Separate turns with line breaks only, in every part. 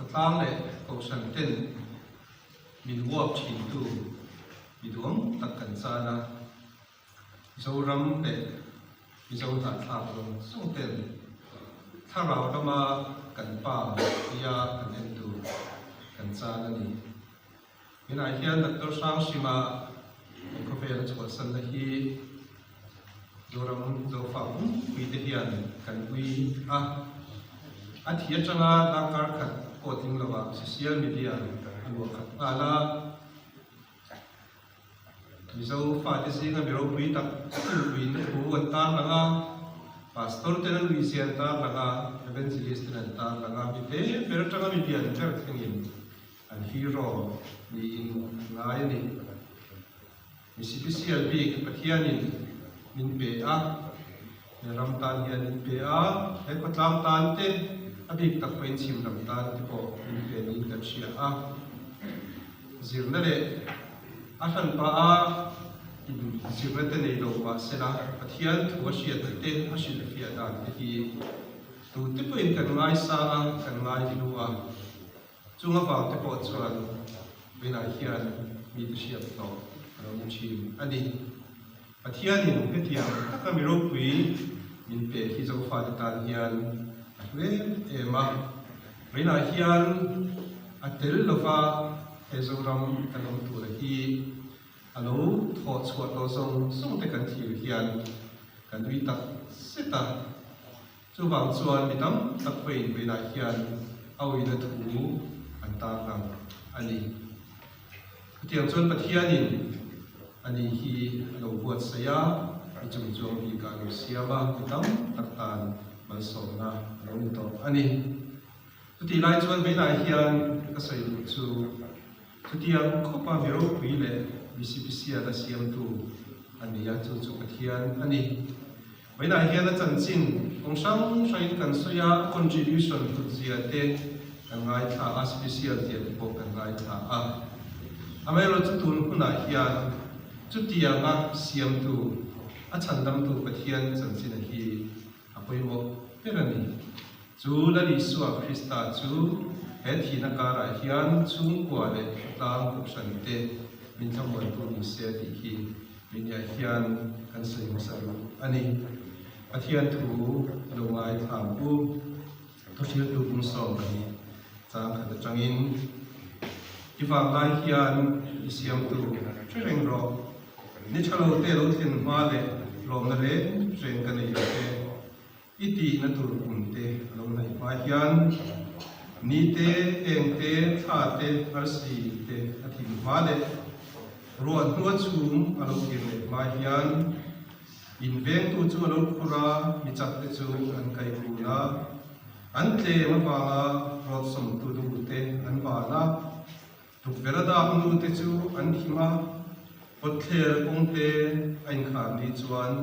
Khawtlang leh Kohhran ten min uap thintu mi duang tak kan chan a. Zoram leh Mizo hnahthlak zawng zawng ten thlarau lama kan pa tia kan en tur kan chan a ni. Tunah hian Doctor Hranghrima kan khawvel a chhuahsanna hi Zoram Zofa pumpuite hian kan ui a. A thi atanga darkar khat pawh tling lovah social media a luah khat nghal a. Mizo fate zinga mi ropui tak tak in thu an tarlang a, Pastor ten an uizia an tarlang a, Evangelist ten an tarlang a, mi te ber atanga mi lian ber thlengin an hero niin an ngai a ni. Mi sipisial bik Pathianin min pe a, he ram tan hian min pe a, he khawtlang tan te, a bik tak pawhin chhim lam tan te pawh min pe niin kan hria a. Zirna leh a hran pah a zirna te nei lo mah sela Pathian thu a hriatna te a hrilhfiah dan te hi tute pawhin kan ngaisang a, kan ngaihlu a. Chung avang te pawh chuan vawiinah hian mite hriat tawh a lo ni thin a ni. Pathianin hetiang taka mi ropui min pe hi Zofate tan hian a hlu em em a. Vawiinah hian a tel lova he Zoram kan awm tura hi a lo thawh chhuah tawh zawng zawng te kan thlir hian kan ui tak zet a. Chuvang chuan mi tam tak pawhin vawiinah hian a uina thu an tarlang a ni. Chutiang chuan Pathianin ani hi a lo buatsaih a, mi chung chuang bikah a lo siam a, mi tam tak tan malsawmna a lo ni tawh a ni. Chutih lai chuan vawiinah hian ka sawi duh chu chutiang khawpa mi ropui leh mi sipisial a siamtu a ni a, chu chu Pathian a ni. Vawiinah hian a chanchin kawng hrang hrangin kan sawi a, contribution hlutzia te kan ngaithla a, special zia te pawh kan ngaithla a. Amaherawhchu tun hunah hian chutianga siamtu, a chhandamtu Pathian chanchina hi a pawimawh ber a ni. Chu Lal Isua Krista chu he thihna karah hian chhungkua leh khawtlang kohhran te min thlamuantu ni se tih hi Minia hian kan sawi hmasa duh a ni. Pathian thu a lo ngaithla ang u. Thuhriltu kum 12 chang khat atangin i vanglai hian i siamtu hre reng rawh. Ni tha lo te lo thlen hma leh lawmna reng reng ka nei lo te. I tihna tur kum te a lo hnaih hma hian ni te, eng te, thla te, arsi te a thim hma leh ruah hnua chhum a lo kir leh hma hian in vengtu chu a lo khur a, mi chak te chu an kai kun a, an tlem avanga rawt sawmtu nu te an van a, tukverh a dak nu te chu an him a, kawtthler kawng te a inkhar ni chuan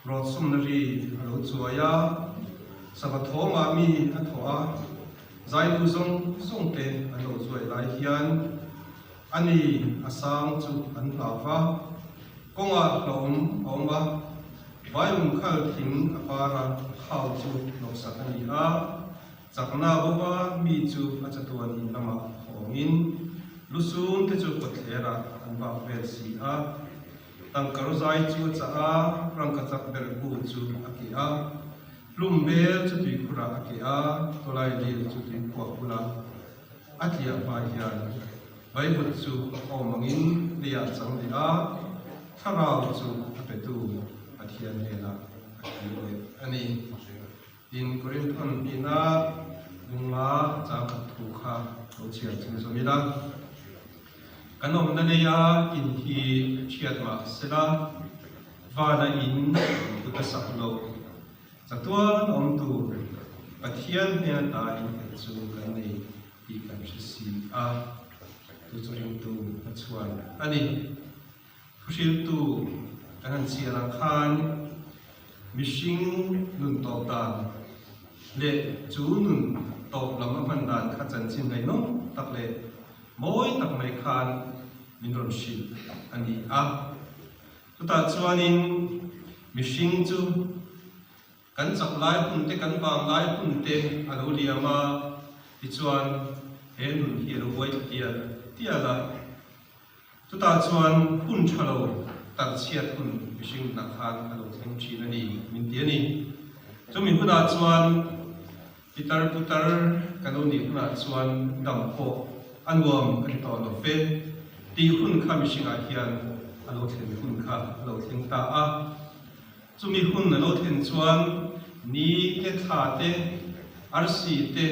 Rawtsumna ri a lo chuai a, sava thawngah mi a thawh a, zaitu zawng zawng te an lo zuai lai hian a ni a sang chu an hlau va, kawngah hlauhawm a awm a, vaium khal thing a par a, khau chu hnawksak a ni a, chakna bova mi chu a chatuan in lamah hawngin lusum te chu kawtthlerah an vak vel si a. Tangka rawzai chu a chah a, rangka chak ber bu chu a keh a, hlum bel chu tuikhurah a keh a, tawlai lir chu tuikhuah bulah a tliah hma hian vaivut chu a awm angin leiah a chang leh a, thlarau chu a petu Pathian hnenah a kir leh a ni. Tin, Korinthon hnihna lunga chang khat thu kha lo chhiar chhun zawm ila. Kan awmna leia in hi thiat mah sela, vana in kut a sak loh. Chatuan awm tur Pathian hnen ata innghet chu kan nei tih kan hre si a, chu chu ringtu hmachhuan a ni. Thuhriltu kan han chhiar ang khan mihring nun tawp dan leh chu nun tawp lam a hman dan kha chanchin ngaihnawm tak leh mawi tak mai khan min rawn hrilh a ni a. Chutah chuanin mihring chu Kan chak lai hun te, kan vang lai hun te a lo liam a. Tichuan, he nun hi a lo uai thla tial tial a. Chutah chuan hun tha lo tarchhiat hun mihring nunah khan a lo thleng thin a ni, min ti a ni. Chumi hunah chuan pitar putar ka lo nih hunah chuan dam pawh a nuam ka ti tawh lo fe tih hun kha mihringah hian a lo thlen hun kha a lo thleng ta a. Chumi hun a lo thlen chuan ni te, thla te, arsi te,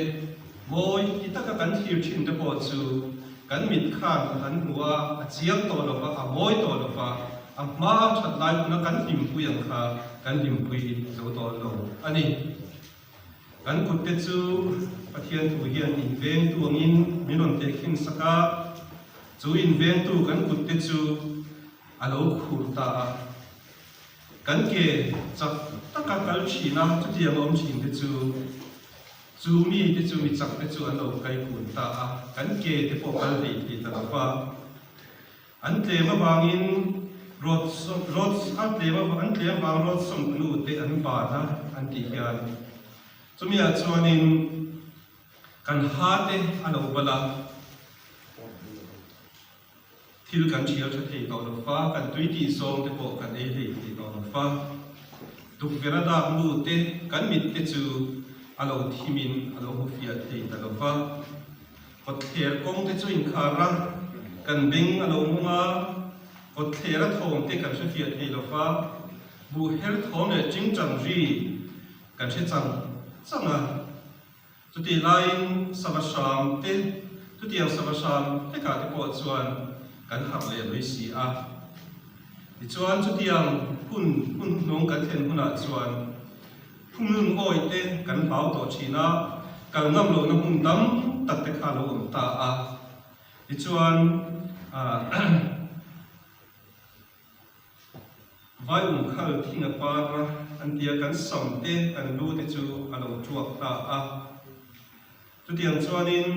mawi ti taka kan thlir thin te pawh chu kan mit khan a han hmu a, a chiang tawh lo va, a mawi tawh lo va, a hma that lai huna kan hlimpui ang kha kan hlimpui zo tawh lo a ni. Kan kut te chu Pathian thu hian invengtu angin min rawn tehkhin sak a, chu invengtu kan kut te chu a lo khur ta a. Kan ke chak taka kal thin a, chutiang a awm thin te chu, chu mi te chu mi chak te chu an lo kai kun ta a, kan ke te pawh kal hlei thei ta lo va. An tlem avangin rawt rawt an tlem an tlem avang rawt sawmknu te an ban a an tih hian chumiah chuanin kan ha te a lo bal a. Thil kan thial tha thei tawh lo fa, kan tui tih zawng te pawh kan ei hlei thei tawh lo fa. Tukverh a dak nu te, kan mit te chu a lo thim in a lo hmu fiah thei ta lo fa. Kawtthler kawng te chu inkhar a, kan beng a lo mung a, kawtthler a thawm te kan hre fiah thei lo fa. Buh her thawm leh tingtang ri kan hre chang chang a. Chutih laiin sava hram te, chutiang sava hram hlekah te pawh chuan kan harh leh mai si a. Tichuan chutiang hun hun hnung kan thlen hunah chuan phungnun awi te kan hlau tawh thin a, kal ngam lohna hmun tam tak te kha a lo awm ta a. Tichuan Vai umkhal thing a par a, an tia kan sam te kan lu te chu a lo tuak ta a. Chutiang chuanin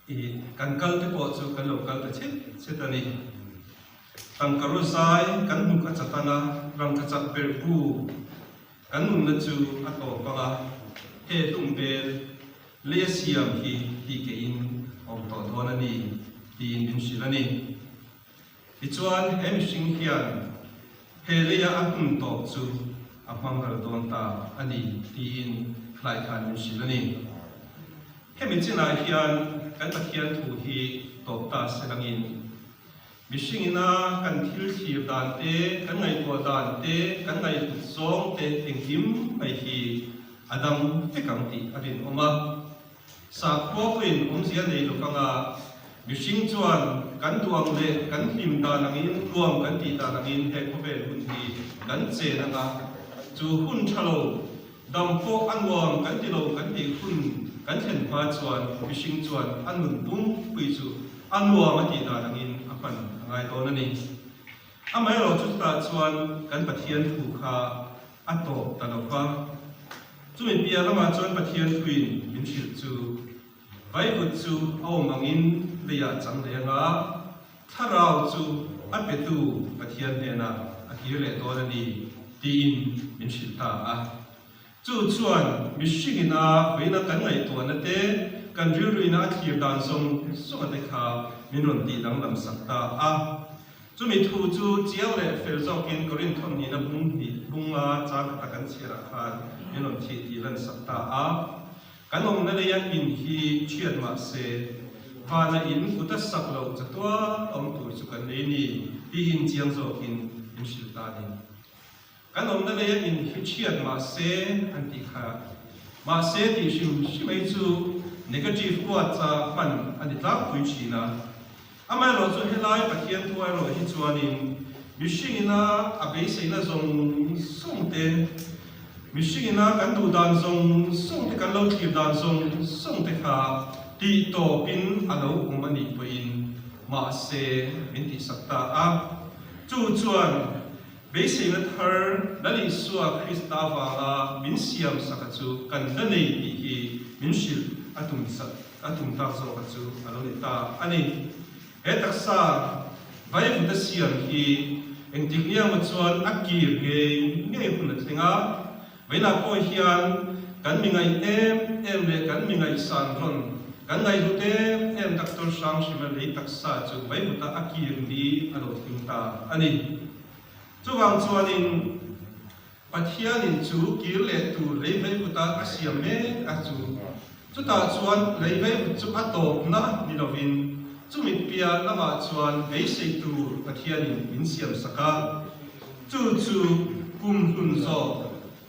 i kan kal te pawh chu kan lo kal ta chhet chhet a ni. Tangka ru zai kan hnuk a chat ang a, rangka chak ber bu kan nunna chu a tawp ang a, he hlum bel lei a siam hi tih keiin a awm tawh dawn a ni tiin min hrilh a ni. Tichuan, he mihring hian he leia a hun tawp chu a hmang ral dawn ta a ni tiin hlai khan min hrilh a ni. Hemi chinah hian kan Pathian thu hi tawp ta se langin, mihringina kan thil thlir dan te, kan ngaihtuah dan te, kan ngaihhlut zawng te engkim mai hi a dang vek ang tih a rinawm a. Sakhua pawhin awmzia nei lo kanga mihring chuan kan duang leh kan hlim dan angin nuam kan tih dan angin he khawvel hun hi kan chen anga chu hun tha lo dam pawh a nuam kan ti lo kan tih hun kan thlen hma chuan mihring chuan a nun pumpui chu a nuam a tih dan angin a hman a ngai dawn a ni. Amaherawhchu chutah chuan kan Pathian thu kha a tawp ta lo va. Chumi piah lamah chuan Pathian thuin min hrilh chu, Vaivut chu a awm angin leiah chang leh anga, thlarau chu a petu Pathian hnenah a kir leh dawn a ni, tiin min hrilh ta a. Chu chuan mihringin a veina kan ngaihtuahna te, kan rilruina a thlir dan zawng zawng te kha min rawn tih danglam sak ta a. Chumi thu chu chiang leh fel zawkin Korinth thawmhnihna bung hnih bunga chang khata kan chhiarah khan min rawn thih tih lan sak ta a. Kan awmna leia in hi thiat mah se, vana in kut a sak loh chatual awm tur chu kan nei ni tiin chiang zawkin min hrilh ta a ni. Kan awmna leia in hi thiat mah se an tih kha. Mahse tih hrim hrimei chu negative words-a hman a ni tlangpui thin a. Amaherawhchu helai Pathian thu erawh hi chuanin mihringina a beiseina zawng zawng te, mihringina kan duh dan zawng zawng te, kan lo thlir dan zawng zawng te kha tih tawpin a lo awm a nih pawhin mahse min tihsak ta a. Chu chuan Beiseina thar Lal Isua Krista avanga min siam saka chu kan la nei tih hi min hrilh a tum sak a tum tak zawka chu a lo ni ta a ni. He taksa Vaivuta siam hi engtik nia maw chuan a kir ngei ngei hun a thleng a, vawiinah pawh hian. Kan mi ngaih em em leh kan mi ngaihsan rawn kan ngaihhlut em em Doctor Hranghrima lei taksa chu vaivuta a kir ni a lo thleng ta a ni. Chuvang chuanin Pathianin chu kir leh tur lei vaivuta a siam mek a chu. Chutah chuan lei vaivut chu a tawpna ni lovin chumi piah lamah chuan beisei tur Pathianin min siamsak a, chu chu kum hlun zawk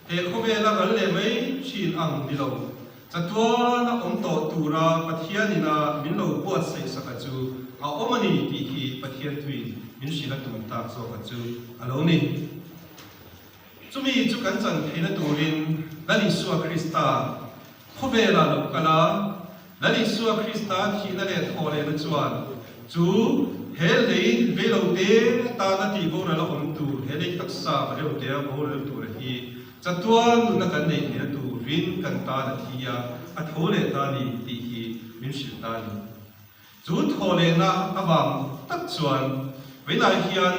He khawvela ral leh mai thin ang ni lo, chatuana awm tawh tura Pathian ina min lo buatsaih saka chu a awm a ni tih hi Pathian thuin min hrilh a tum tak zawka chu a lo ni. Chumi chu kan chan theihna turin Lal Isua Krista khawvela lo kal a, Lal Isua Krista thihna leh thawhlehna chuan chu he lei veilote atana tih boral a awm tur, he lei taksa vareute a boral tur a hi chatuan nuna kan neih theihna turin kan tan a thi a, a tho leh ta ni tih hi min hrilh ta a ni. Chu thawhlehna avang tak chuan vawiinah hian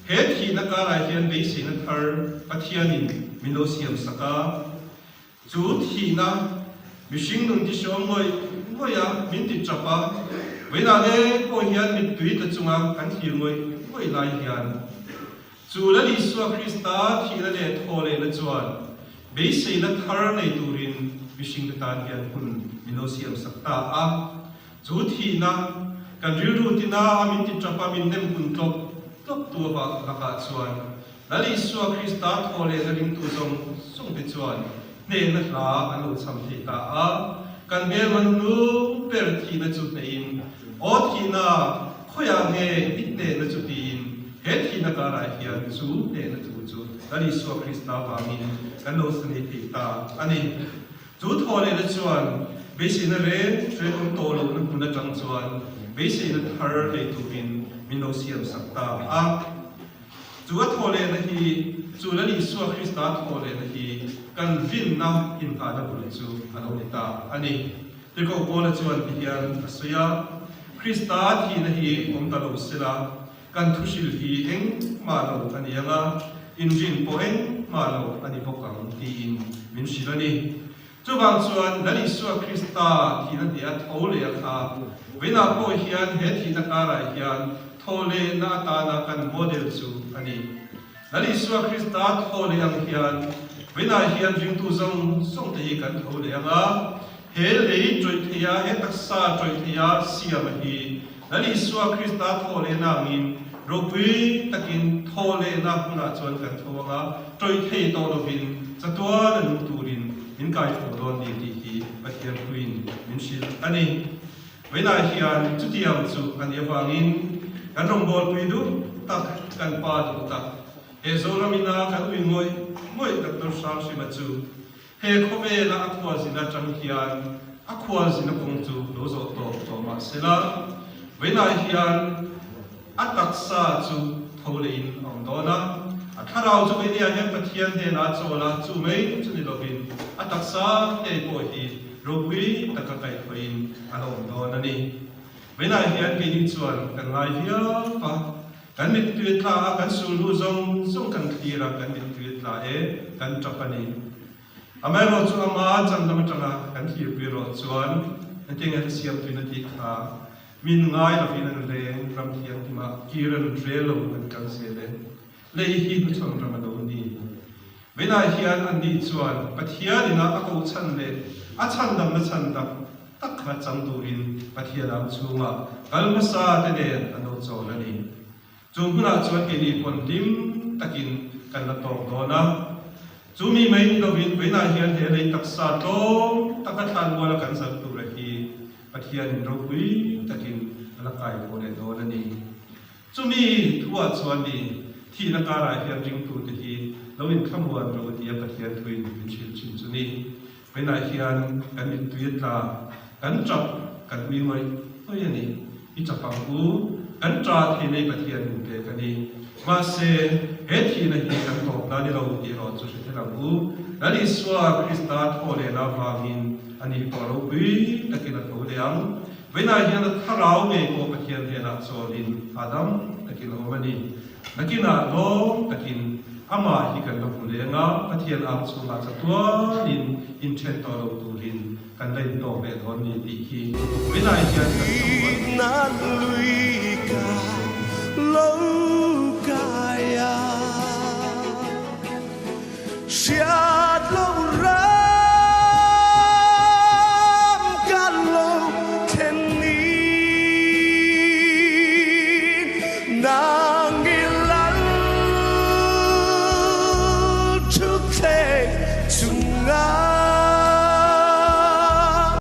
he thihna karah hian beiseina thar Pathianin min lo siamsak a, Chu thihna mihring nun tihrawm ngawih ngawih a min ti tap a, vawiinah leng pawh hian mittui tla chunga kan thlir ngawih ngawih lai hian chu Lal Isua Krista thihna leh thawhlehna chuan beiseina thar nei turin mihringte tan hian hun min lo siamsak ta a. Chu thihna kan rilru tina a min ti tap a min nem kun tlawk tlawk tu avah lakah chuan Lal Isua Krista thawhlehna ringtu zawng zawng te chuan hnehna hla an lo cham thei ta a, kan hmelman hnung ber thihna chu hnehin, Aw thihna, khawiah nge i hnehna chu tiin he thihna karah hian chu hnehna thu chu Lal Isua Krista vangin kan lo sa nei thei ta a ni. Chu thawhlehna chuan beiseina reng reng awm tawh lohna hmun atang chuan beiseina thar nei turin min lo siamsak ta a. Chu a thawhlehna hi, chu Lal Isua Krista thawhlehna hi kan rinna inngahna bul chu a lo ni ta a ni. Tirhkoh Paula chuan ti hian a sawi a, Krista thihna hi awm ta lo sela, kan thuhril hi engmah lo a ni ang a, inrin pawh engmah lo a ni bawk ang tiin min hrilh a ni. Chuvang chuan Lal Isua Krista thihna hnih a tho leh a kha. Vawiinah pawh hian he thihna karah hian tho lehna atana kan model chu a ni. Lal Isua Krista tho leh ang hian vawiinah hian ringtu zawng zawng te hi kan tho leh ang a, he lei tawih theia, he taksa tawih theia siam a hi Lal Isua Krista tho lehna angin ropui takin tho lehna hmunah chuan kan tho ang a, tawih thei tawh lovin chatuan a nung turin min kai tho dawn ni tih hi Pathian thuin min hrilh a ni. Vawiinah hian chutiang chu a nih avangin kan rawngbawlpui duh tak, kan pa duh tak, he Zoram ina kan ui ngawih ngawih Doctor Hranghrima chu He khawvela a khualzin atang hian a khualzina kawng chu lo zawh tawp tawh mah sela, vawiinah hian a taksa chu tho lehin a awm dawn a, a thlarau chu vawinia hian Pathian hnenah a chawl a, chu mai chu ni lovin a taksa ngei pawh hi ropui taka kaihthawhin a la awm dawn a ni. Vawiinah hian keini chuan kan ngai viau a. Kan mittui a tla a, kan sulhnu zawng zawng kan thlir a, kan mittui a tla e, kan tap a ni. Amaherawh chu ama chan lam atanga kan thlirpui erawh chuan engtiang nge siamtuin a tih kha min ngai lovin an leng ram thianghlimah kir an rel lo an kal zel e. Lei hi hnuchhawn ram a lo ni. Vawiinah hian anni chuan Pathian ina a kohchhan leh a chhandamna chhan tak tak kha chang turin Pathian ang chhunga kal hmasa te nen an lo chawl a ni. Chu hmunah chuan keini pawn hlim takin kan la tawk dawn a. Chu mi mai ni lovin vawiinah hian he lei taksa tlawm taka thlanmuala kan zalh tura hi Pathianin ropui takin a la kai khawh leh dawn a ni. Chumi thuah chuan ni thihna karah hian ringtute hi lo inthlamuan rawh u tia Pathian thuin min hrilh thin chu ni. Vawiinah hian kan mittui a tla, kan tap, kan ui ngawih ngawih a ni. I tap ang u, kan ta thei nei Pathian min pek a ni. Mahse, he thihna hi kan tawpna ni lo tih erawh chu hre thel ang u. Lal Isua Krista thaw lehna avangin ani pawh ropui takin a tho leh ang. Vawiinah hian a thlarau ngei pawh Pathian hnenah chawlin hahdam takin a awm a ni. Nakinah lawm takin. Amah hi kan la hmu leng a, Pathian ang chhungah chatuanin inthen tawh lo turin kan la intawk leh dawn ni tih hi vawiinah hian kan chawhmeh.
Lui ka lo.